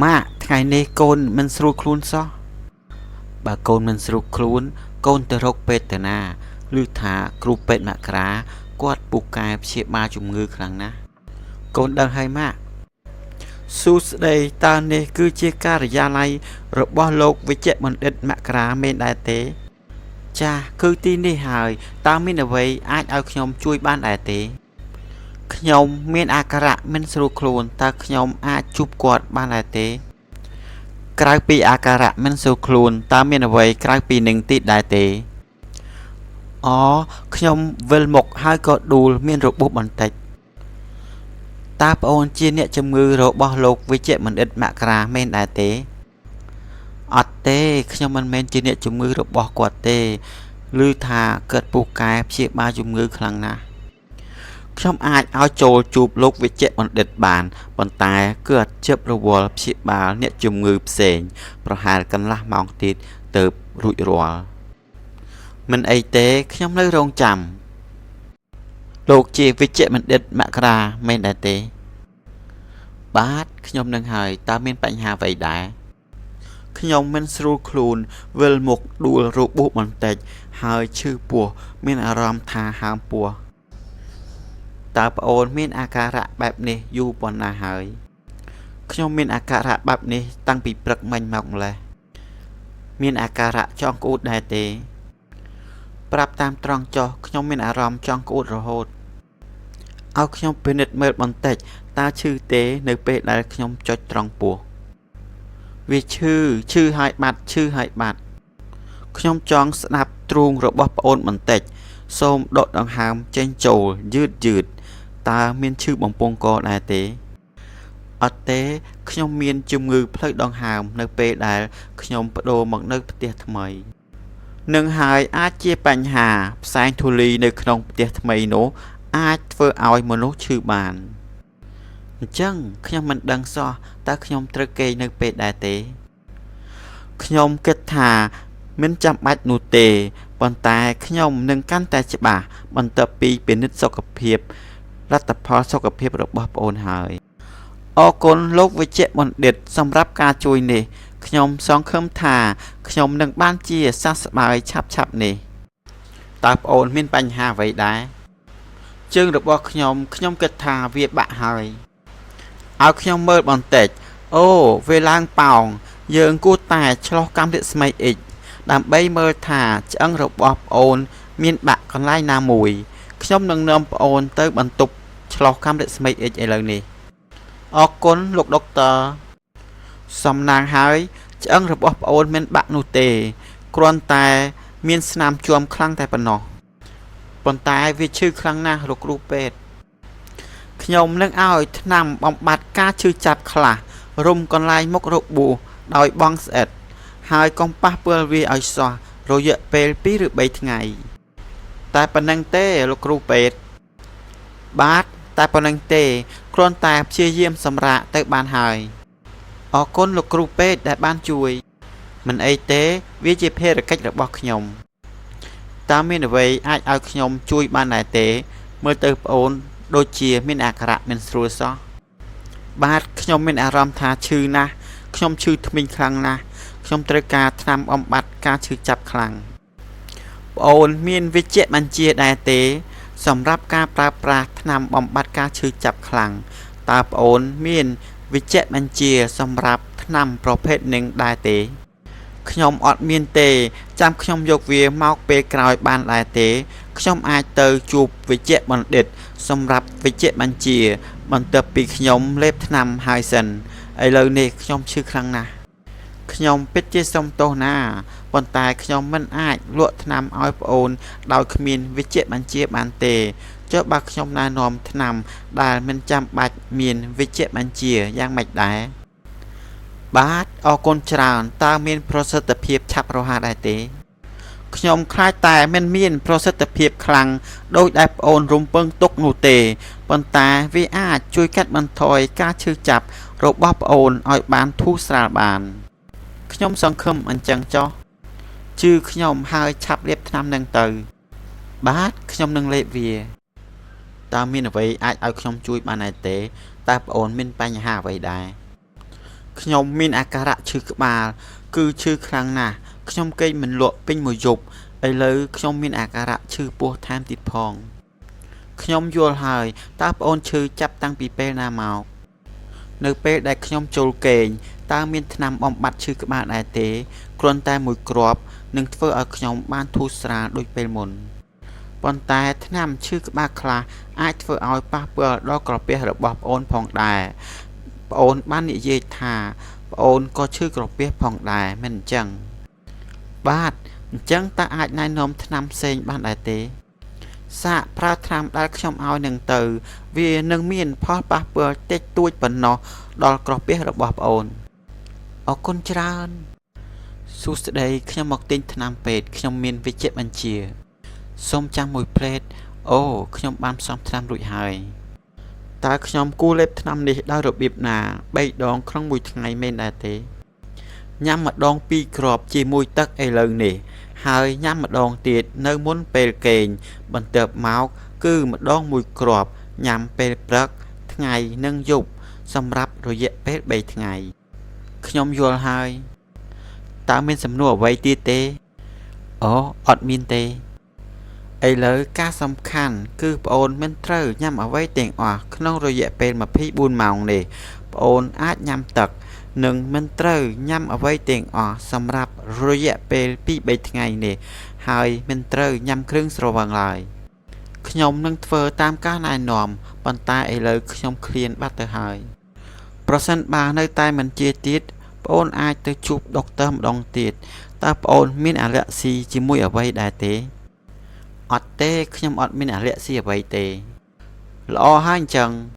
ម៉ាក់ថ្ងៃនេះកូនមិនស្រួលខ្លួនសោះបើកូនមិនស្រួលខ្លួនកូនទៅរកពេទ្យទៅណាឮថាគ្រូពេទ្យមករាគាត់ពូកែព្យាបាលជំងឺខ្លាំងណាស់កូនដឹងហើយម៉ាក់សួស្តីតើនេះគឺជាការិយាល័យរបស់លោកវិជ្ជបណ្ឌិតមករាមែនដែរទេ ចាសគឺទីនេះហើយតើមានអ្វីអាចឲ្យខ្ញុំជួយបានដែរទេខ្ញុំមានអាការៈមិនស្រួលខ្លួនតើខ្ញុំអាចជួបគាត់បានដែរទេ ក្រៅពីអាការៈមិនស្រួលខ្លួនតើមានអ្វីក្រៅពីនឹងទៀតដែរទេអូខ្ញុំវិលមុខហើយក៏ដួលមានរបួសបន្តិចតើប្អូនជាអ្នកជំងឺរបស់លោកវិជ្ជបណ្ឌិតមករាមែនដែរទេអត់ទេខ្ញុំមិនមែនជាអ្នកជំងឺរបស់គាត់ទេឮថាគាត់ពូកែព្យាបាលជំងឺខ្លាំងណាស់ខ្ញុំអាចឲ្យចូលជួបលោកវិជ្ជបណ្ឌិតបានប៉ុន្តែគាត់ជាប់រវល់ព្យាបាលអ្នកជំងឺផ្សេងប្រហែលកន្លះម៉ោងទៀតទើបរួចរាល់មិនអីទេខ្ញុំនៅរងចាំលោកជាវិជ្ជបណ្ឌិតមករាមែនដែរទេបាទខ្ញុំនឹងហើយតើមានបញ្ហាអ្វីដែរខ្ញុំមិនស្រួលខ្លួនវិលមុខដួលរបួសបន្តិចហើយឈឺពោះមានអារម្មណ៍ថាហើមពោះតើប្អូនមានអាការៈបែបនេះយូរប៉ុណ្ណាហើយខ្ញុំមានអាការៈបែបនេះតាំងពីព្រឹកមិញមកម្លេះមានអាការៈចង់ក្អួតដែរទេប្រាប់តាមត្រង់ចុះខ្ញុំមានអារម្មណ៍ចង់ក្អួតរហូតឲ្យខ្ញុំពិនិត្យមើលបន្តិចតើឈឺទេនៅពេលដែលខ្ញុំចុចត្រង់ពោះវាឈឺឈឺហើយបាត់ឈឺហើយបាត់ខ្ញុំចង់ស្ដាប់ទ្រូងរបស់ប្អូនបន្តិចសូមដកដង្ហើមចេញចូលយឺតយឺតតើមានឈឺបំពង់កដែរទេអត់ទេខ្ញុំមានជំងឺផ្លូវដង្ហើមនៅពេលដែលខ្ញុំប្ដូរមកនៅផ្ទះថ្មីនឹងហើយអាចជាបញ្ហាផ្សែងធូលីនៅក្នុងផ្ទះថ្មីនោះអាចធ្វើឲ្យមនុស្សឈឺបានអញ្ចឹងខ្ញុំមិនដឹងសោះតើខ្ញុំត្រូវគេងនៅពេលដែរទេខ្ញុំគិតថាមិនចាំបាច់នោះទេប៉ុន្តែខ្ញុំនឹងកាន់តែច្បាស់បន្ទាប់ពីពិនិត្យសុខភាពលទ្ធផលសុខភាពរបស់ប្អូនហើយអរគុណលោកវិជ្ជបណ្ឌិតសម្រាប់ការជួយនេះខ្ញុំសង្ឃឹមថាខ្ញុំនឹងបានជាសះស្បើយឆាប់ៗនេះតើប្អូនមានបញ្ហាអ្វីដែរជើងរបស់ខ្ញុំខ្ញុំគិតថាវាបាក់ហើយឲ្យខ្ញុំមើលបន្តិចអូវាឡើងប៉ោងយើងគួរតែឆ្លុះកាំរស្មី X ដើម្បីមើលថាឆ្អឹងរបស់ប្អូនមានបាក់កន្លែងណាមួយខ្ញុំនឹងនាំប្អូនទៅបន្ទប់ឆ្លុះកាំរស្មី X ឥឡូវនេះអរគុណលោកដុកទ័រសំណាងហើយឆ្អឹងរបស់ប្អូនមិនបាក់នោះទេគ្រាន់តែមានស្នាមជាំខ្លាំងតែប៉ុណ្ណោះប៉ុន្តែវាឈឺខ្លាំងណាស់លោកគ្រូពេទ្យខ្ញុំនឹងឲ្យថ្នាំបំបត្តិការឈឺចាប់ខ្លះរុំកន្លែងមុខរបួសដោយបង់ស្អិតហើយកុំប៉ះពាល់វាឲ្យសោះរយៈពេល2ឬ3ថ្ងៃតែប៉ុណ្ណឹងទេលោកគ្រូពេទ្យបាទតែប៉ុណ្ណឹងទេគ្រាន់តែព្យាយាមសម្រាកទៅបានហើយអរគុណលោកគ្រូពេទ្យដែលបានជួយមិនអីទេវាជាភារកិច្ចរបស់ខ្ញុំតើមានអ្វីអាចឲ្យខ្ញុំជួយបានដែរទេមើលទៅប្អូនដូចជាមានអាការៈមិនស្រួលសោះបាទខ្ញុំមានអារម្មណ៍ថាឈឺណាស់ខ្ញុំឈឺធ្មេញខ្លាំងណាស់ខ្ញុំត្រូវការថ្នាំបំបត្តិការឈឺចាប់ខ្លាំងប្អូនមានវិជ្ជបញ្ជាដែរទេសម្រាប់ការប្រើប្រាស់ថ្នាំបំបត្តិការឈឺចាប់ខ្លាំងតើប្អូនមានវិជ្ជបញ្ជាសម្រាប់ថ្នាំប្រភេទនឹងដែរទេខ្ញុំអត់មានទេចាំខ្ញុំយកវាមកពេលក្រោយបានដែរទេខ្ញុំអាចទៅជួបវិជ្ជបណ្ឌិតសម្រាប់វិជ្ជបញ្ជាបន្ទាប់ពីខ្ញុំលេបថ្នាំហើយសិនឥឡូវនេះខ្ញុំឈឺខ្លាំងណាស់ខ្ញុំពិតជាសុំទោសណាប៉ុន្តែខ្ញុំមិនអាចលក់ថ្នាំឲ្យប្អូនដោយគ្មានវិជ្ជបញ្ជាបានទេចុះបើខ្ញុំណែនាំថ្នាំដែលមិនចាំបាច់មានវិជ្ជបញ្ជាយ៉ាងម៉េចដែរបាទអរគុណច្រើនតើមានប្រសិទ្ធភាពឆាប់រហ័សដែរទេខ្ញុំខ្លាចតែមិនមានប្រសិទ្ធភាពខ្លាំងដូចដែលប្អូនរំពឹងទុកនោះទេប៉ុន្តែវាអាចជួយកាត់បន្ថយការឈឺចាប់របស់ប្អូនឲ្យបានធូរស្រាលបានខ្ញុំសង្ឃឹមអញ្ចឹងចុះជឿខ្ញុំហើយឆាប់លេបថ្នាំនឹងទៅបាទខ្ញុំនឹងលេបវាតើមានអ្វីអាចឲ្យខ្ញុំជួយបានដែរទេតើប្អូនមានបញ្ហាអ្វីដែរ ខ្ញុំមានអាការៈឈឺក្បាល គឺឈឺខ្លាំងណាស់ខ្ញុំគេងមិនលក់ពេញមួយយប់ឥឡូវខ្ញុំមានអាការៈឈឺពោះថែមទៀតផងខ្ញុំយល់ហើយតើប្អូនឈឺចាប់តាំងពីពេលណាមកនៅពេលដែលខ្ញុំចូលគេងតើមានថ្នាំបំបាត់ឈឺក្បាលដែរទេគ្រាន់តែមួយគ្រាប់នឹងធ្វើឲ្យខ្ញុំបានធូរស្រាលដូចពេលមុនប៉ុន្តែថ្នាំឈឺក្បាលខ្លះអាចធ្វើឲ្យប៉ះពាល់ដល់ក្រពះរបស់ប្អូនផងដែរប្អូនបាននិយាយថាប្អូនក៏ឈឺក្រពះផងដែរមិនអញ្ចឹងបាទអញ្ចឹងតើអាចណែនាំថ្នាំផ្សេងបានដែរទេសាកប្រើថ្នាំដែលខ្ញុំឲ្យនឹងទៅវានឹងមានផលប៉ះពាល់តិចតួចប៉ុណ្ណោះដល់ក្រពះរបស់ប្អូនអរគុណច្រើនសួស្តីខ្ញុំមកទិញថ្នាំពេទ្យខ្ញុំមានវេជ្ជបញ្ជាសូមចាំមួយភ្លែតអូខ្ញុំបានផ្សំថ្នាំរួចហើយតើខ្ញុំគួរលេបថ្នាំនេះដោយរបៀបណា3ដងក្នុងមួយថ្ងៃមែនដែរទេញ៉ាំម្ដង2គ្រាប់ជាមួយទឹកឥឡូវនេះហើយញ៉ាំម្ដងទៀតនៅមុនពេលគេងបន្ទាប់មកគឺម្ដងមួយគ្រាប់ញ៉ាំពេលព្រឹកថ្ងៃនិងយប់សម្រាប់រយៈពេល3ថ្ងៃខ្ញុំយល់ហើយតើមានសំណួរអ្វីទៀតទេអូអត់មានទេឥឡូវការសំខាន់គឺប្អូនមិនត្រូវញ៉ាំអ្វីទាំងអស់ក្នុងរយៈពេល24ម៉ោងនេះប្អូនអាចញ៉ាំទឹកនិងមិនត្រូវញ៉ាំអ្វីទាំងអស់សម្រាប់រយៈពេល2-3ថ្ងៃនេះហើយមិនត្រូវញ៉ាំគ្រឿងស្រវឹងឡើយខ្ញុំនឹងធ្វើតាមការណែនាំប៉ុន្តែឥឡូវខ្ញុំឃ្លានបាត់ទៅហើយប្រសិនបើនៅតែមិនជាទៀតប្អូនអាចទៅជួបដុកទ័រម្ដងទៀតតើប្អូនមានអាឡែស៊ីជាមួយអ្វីដែរទេអត់ទេខ្ញុំអត់មានអាឡែស៊ីអ្វីទេល្អហើយអញ្ចឹង។